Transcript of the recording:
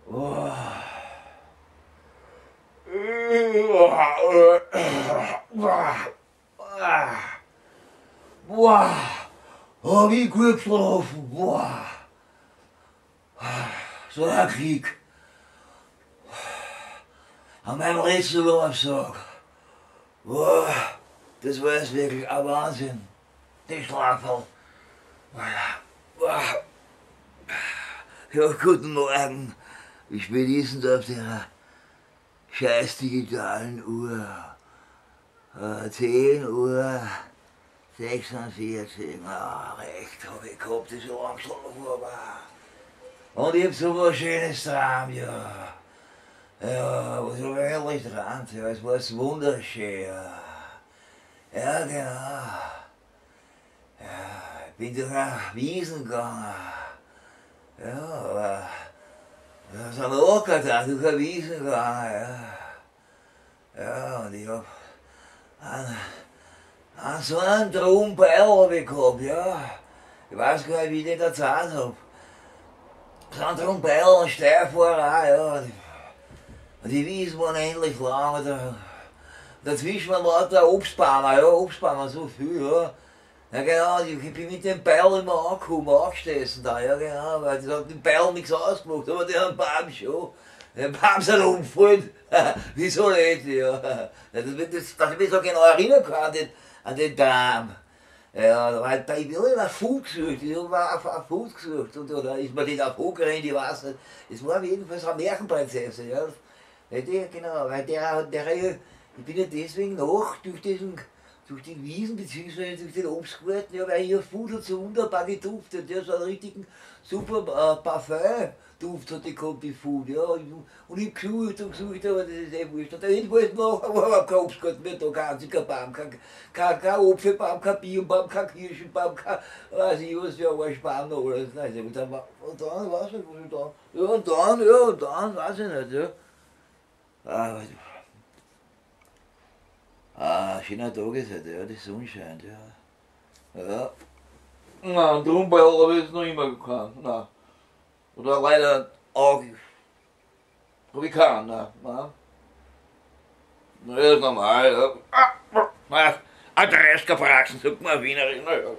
Boah. Boah, hab ich gut geschlafen. Boah. So ein Krieg. An meinem letzten Urlaubstag. Boah, das war jetzt wirklich ein Wahnsinn. Die Schlafl. Boah. Ja, guten Morgen. Wie spät ist denn da auf der scheiß digitalen Uhr? 10 Uhr 46. Ah, recht hab ich gehabt, dass ich lang geschlafen habe. Und ich hab so was Schönes geträumt, ja. Ja, was hab ich eigentlich geträumt? Ja, es war wunderschön, ja. Ja, genau. Ja, ich bin durch eine Wiesen gegangen. Ja, aber da sind Acker da, durch eine Wiesen gegangen, ja. Ja, und ich hab einen so einen Trompeil hab ich gehabt, ja. Ich weiß gar nicht, wie ich den da gezahlt hab. So ein Trompeil und Steilfahrer auch, ja. Und die Wiesen waren endlich lang. Und dazwischen waren lauter Obstbäume, ja, Obstbäume, so viel, ja. Ja genau, ich bin mit dem Beil immer angekommen, angestessen da, ja genau, weil das hat dem Beil nichts ausgemacht, aber die haben Baum schon. Den Baum sind umgefallen, wieso nicht, ja. Dass ich mich so genau erinnern kann an den Traum. Ja, da war ich will immer Fuß gesucht, ich hab einen Fuß gesucht, und da ist mir nicht auf gerannt, ich weiß nicht. Es war jedenfalls eine Märchenprinzessin, ja. Die, genau, weil ich bin ja deswegen noch durch die Wiesen beziehungsweise durch den Obstgarten, ja, weil ihr Fuß hat so wunderbar geduftet, ja, so einen richtigen super Parfum-Duft hat die gehabt, die Fuß, ja, und ich hab gesucht und gesucht, aber das ist eh wurscht. Und jedenfalls nachher war überhaupt kein Obstgarten mehr da, kein einziger Baum, kein Apfelbaum, kein Birnbaum, kein Kirschenbaum, kein, weiß ich was für ein Arschbaum noch alles. Nein, und dann, weiß ich nicht, was ich da, ja, und dann, weiß ich nicht, ja. Ah, schöner Tag ist heute, ja, die Sonne scheint, ja. Ja. Nein, Trompeil habe ich jetzt noch immer gekannt, nein. Oder leider auch, habe ich keinen, nein. Nein. Na, das ist normal, ja. Ah, 30er Praxen, sagt man Wienerin, na ja.